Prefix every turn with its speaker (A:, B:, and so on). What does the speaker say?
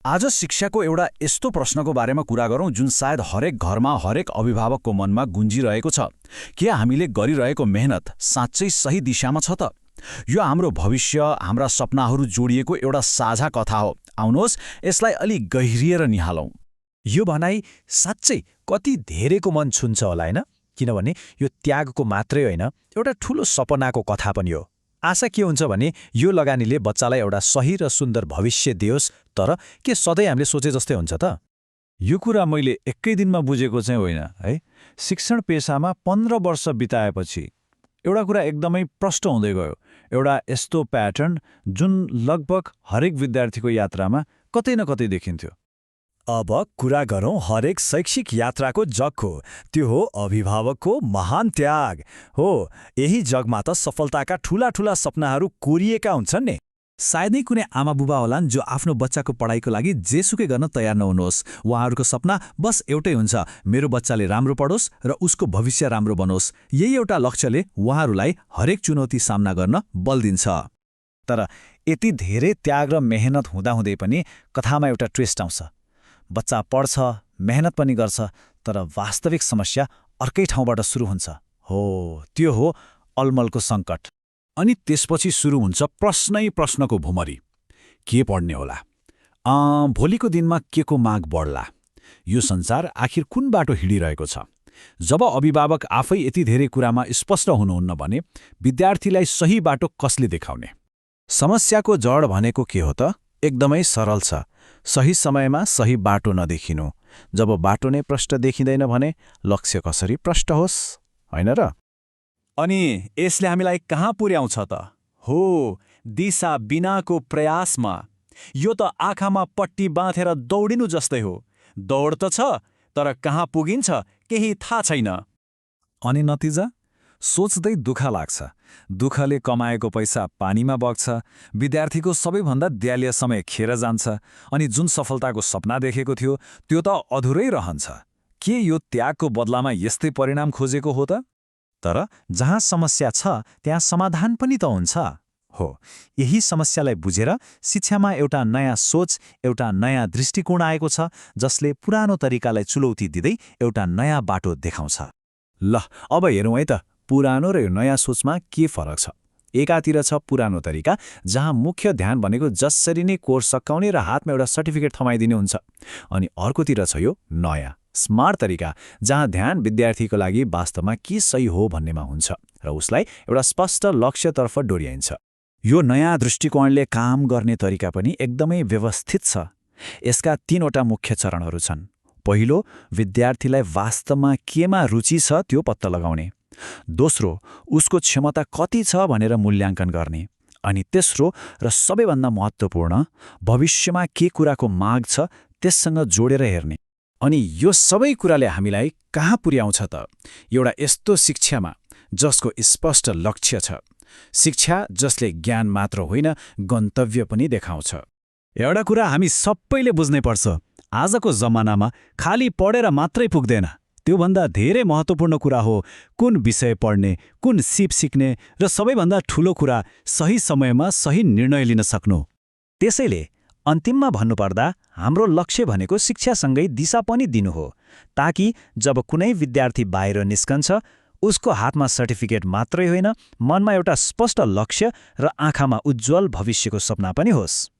A: आज शिक्षाको एउटा यस्तो प्रश्नको बारेमा कुरा गरौँ जुन सायद हरेक घरमा हरेक अभिभावकको मनमा गुन्जिरहेको छ। के हामीले गरिरहेको मेहनत साँच्चै सही दिशामा छ त? यो हाम्रो भविष्य, हाम्रा सपनाहरू जोडिएको एउटा साझा कथा हो। आउनुहोस् यसलाई अलि गहिरिएर निहालौँ।
B: यो भनाइ साँच्चै कति धेरैको मन छुन्छ होला हैन? किनभने यो त्यागको मात्रै होइन, एउटा ठूलो सपनाको कथा पनि हो। आशा के हुन्छ भने यो लगानीले बच्चालाई एउटा सही र सुन्दर भविष्य दियोस्, तर के सधैँ हामीले सोचे जस्तै हुन्छ त?
C: यो कुरा मैले एकै दिनमा बुझेको चाहिँ होइन है। शिक्षण पेसामा 15 वर्ष बिताएपछि एउटा कुरा एकदमै प्रष्ट हुँदै गयो। एउटा यस्तो प्याटर्न जुन लगभग हरेक विद्यार्थीको यात्रामा कतै न कतै देखिन्थ्यो।
B: अब कुरा गरौँ हरेक शैक्षिक यात्राको जगको। त्यो हो अभिभावकको महान त्याग हो। यही जगमा त सफलताका ठूला ठूला सपनाहरू कोरिएका हुन्छन् नि।
D: सायदै कुनै आमा बुबा होलान् जो आफ्नो बच्चाको पढाइको लागि जेसुकै गर्न तयार नहुनुहोस्। उहाँहरूको सपना बस एउटै हुन्छ, मेरो बच्चाले राम्रो पढोस् र उसको भविष्य राम्रो बनोस्। यही एउटा लक्ष्यले उहाँहरूलाई हरेक चुनौती सामना गर्न बल दिन्छ।
B: तर यति धेरै त्याग र मेहनत हुँदाहुँदै पनि कथामा एउटा ट्विस्ट आउँछ। बच्चा पढ्छ, मेहनत पनि गर्छ, तर वास्तविक समस्या अर्कै ठाउँबाट सुरु हुन्छ। हो, त्यो हो अलमलको सङ्कट।
A: अनि त्यसपछि सुरु हुन्छ प्रश्नै प्रश्नको भुमरी। के पढ्ने होला? भोलिको दिनमा के को माग बढ्ला? यो संसार आखिर कुन बाटो हिँडिरहेको छ? जब अभिभावक आफै यति धेरै कुरामा स्पष्ट हुनुहुन्न भने विद्यार्थीलाई सही बाटो कसले देखाउने?
E: समस्याको जड भनेको के हो त? एकदमै सरल छ। सही समयमा सही बाटो नदेखिनु। जब बाटो नै प्रष्ट देखिँदैन भने लक्ष्य कसरी प्रष्ट होस्, होइन र?
B: अनि यसले हामीलाई कहाँ पुर्याउँछ त? हो, दिशा बिनाको प्रयासमा। यो त आँखामा पट्टी बाँधेर दौडिनु जस्तै हो। दौड त छ, तर कहाँ पुगिन्छ केही थाहा छैन।
C: अनि नतिजा? सोच्दै दुःख लाग्छ। दुःखले कमाएको पैसा पानीमा बग्छ। विद्यार्थीको सबैभन्दा द्याल्य समय खेर जान्छ। अनि जुन सफलताको सपना देखेको थियो त्यो त अधुरै रहन्छ। के यो त्यागको बदलामा यस्तै परिणाम खोजेको हो त?
B: तर जहाँ समस्या छ त्यहाँ समाधान पनि त हुन्छ। हो, यही समस्यालाई बुझेर शिक्षामा एउटा नयाँ सोच, एउटा नयाँ दृष्टिकोण आएको छ, जसले पुरानो तरिकालाई चुनौती दिँदै एउटा नयाँ बाटो देखाउँछ।
E: ल, अब हेरौँ है त पुरानो र नयाँ सोचमा के फरक छ। एकातिर छ पुरानो तरिका, जहाँ मुख्य ध्यान भनेको जसरी नै कोर्स सकाउने र हातमा एउटा सर्टिफिकेट थमाइदिने हुन्छ। अनि अर्कोतिर छ यो नयाँ स्मार्ट तरिका, जहाँ ध्यान विद्यार्थीको लागि वास्तवमा के सही हो भन्नेमा हुन्छ र उसलाई एउटा स्पष्ट लक्ष्यतर्फ डोर्याइन्छ। यो नयाँ दृष्टिकोणले काम गर्ने तरिका पनि एकदमै व्यवस्थित छ। यसका 3वटा मुख्य चरणहरू छन्। पहिलो, विद्यार्थीलाई वास्तवमा केमा रुचि छ त्यो पत्ता लगाउने। दोस्रो, उसको क्षमता कति छ भनेर मूल्याङ्कन गर्ने। अनि तेस्रो र सबैभन्दा महत्त्वपूर्ण, भविष्यमा के कुराको माग छ त्यससँग जोडेर हेर्ने। अनि यो सबै कुराले हामीलाई कहाँ पुर्याउँछ त? एउटा यस्तो शिक्षामा जसको स्पष्ट लक्ष्य छ। शिक्षा जसले ज्ञान मात्र होइन गन्तव्य पनि देखाउँछ।
D: एउटा कुरा हामी सबैले बुझ्नै पर्छ। आजको जमानामा खाली पढेर मात्रै पुग्दैन। त्योभन्दा धेरै महत्त्वपूर्ण कुरा हो कुन विषय पढ्ने, कुन सिप सिक्ने र सबैभन्दा ठूलो कुरा सही समयमा सही निर्णय लिन सक्नु।
B: त्यसैले अन्तिममा भन्नुपर्दा हाम्रो लक्ष्य भनेको शिक्षासँगै दिशा पनि दिनु हो, ताकि जब कुनै विद्यार्थी बाहिर निस्कन्छ उसको हातमा सर्टिफिकेट मात्रै होइन, मनमा एउटा स्पष्ट लक्ष्य र आँखामा उज्जवल भविष्यको सपना पनि होस्।